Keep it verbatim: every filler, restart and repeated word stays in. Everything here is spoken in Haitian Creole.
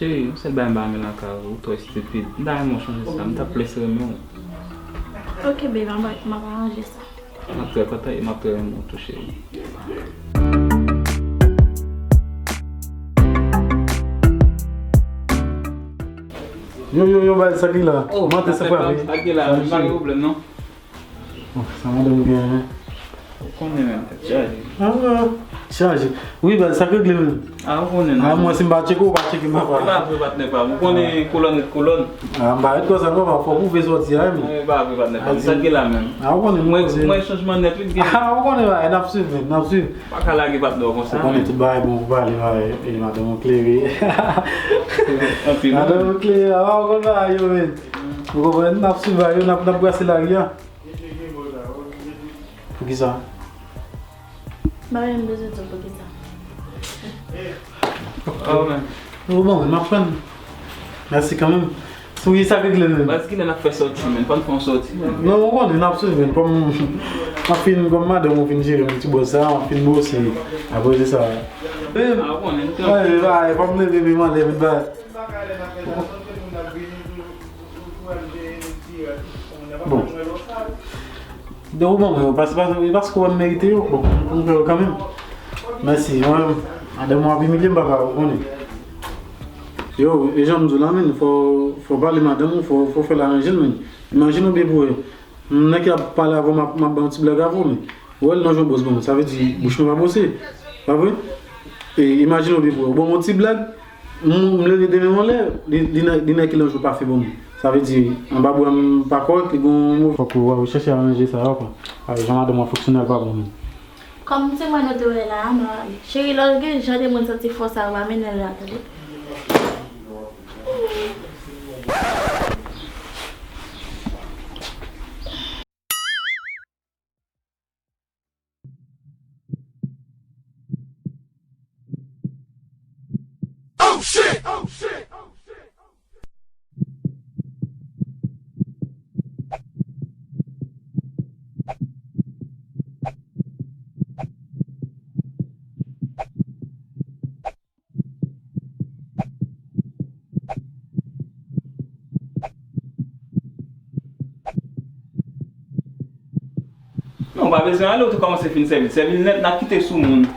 Cheri, yon sèl bagay m pa renmen lakay ou, ou twò estipid. M ta renmen w chanje sa, m t ap plis renmen w. Ok, babe, m ap, m ap aranje sa. M ap trè kontan e m ap trè renmen w tou, cheri. Yo, yo, yo, bay, sa ki la? Oh, mante sa frè, wi. Sa ki la? Pa gen pwoblèm, non. Bon, sa madanm gen, hein? Ou konnen menm, tèt chaje. Ah, chaje. Wi, bay, sa k regle menm? Ah, ou konnen, non. Ah, mwen, si m pa tcheke, ou pa tcheke m, papa. E pa vre, patnè pa m. Ou konnen kolòn ret kolòn. Ah, m pa ret konsa, non, papa. Fò w pwouve sòti a, wi. E pa vre, patnè pa m. Sa ki la menm? Ah, ou konnen, mwen, mwen, chanjman nèt, wi, gen. Ah, ou konnen, bay, n ap swiv, menm, n ap swiv. Pa ka lage patnè w konsa. Ou konnen tout bagay bon pou pale, bagay, e madanm ou klere. Anpil. Madanm ou klere, a, ou konn bagay yo, men. Ou konprann, n ap swiv bagay yo, n ap, n ap brase lari a. Poukisa? M pa menm bezwen di w poukisa. Oh, men. Ou bon, m ap pran. Mèsi kanmenm. Wi, sa k regle menm? Baz, kilè n ap fè sòti, menm? Fò n fè yon sòti, menm. Non, ou konnen, n ap swiv, menm. Kòm m ap fin, kòm madanm ou fin jere m ti bòz sa, m ap fin bwose. Apre se sa. Ah, ou konnen, nou tranquille. Ay, ay, fò m leve, men m anlè, men bay. Bon. De ou bon, mwen, paske, paske, paske w merite yo, bon, m fè yo kanmenm. Mèsi, mwen, madanm ou ap imilye m, papa, ou konnen. Yo, e jan m di w la, menm, fò, fò pale madanm ou, fò, fò fè l aranje l, menm. Imajine w byen pou wè. Nèg ki ap pale avè w, m ap, m ap ba yon ti blag avè w, men. Ou wè l nan jan bòz ban m, sa vle di, bouch mwen pa bwose. Pa vre? E, imajine w byen pou wè. Ou ban m yon ti blag, m, m leve de men m anlè, li, li nan, li nan ki nan jan pa fè ban m. Sa vle di, anba bra m pa kòrèk, li gen yon move. Fòk ou, ou chèche aranje sa yo, kwa. A, jan madanm ou fonksyone a pa bon, menm. Kòm se mwen nou te wè la a, m a ale. Cheri, lè w gen jan de moun santi fò sa yo, pa mennen l la, tande? Oh shit! Oh shit! Non, ou pa bezwen ale, ou te kòmanse fin sèvi l. Sèvi l nèt, n ap kite sou moun.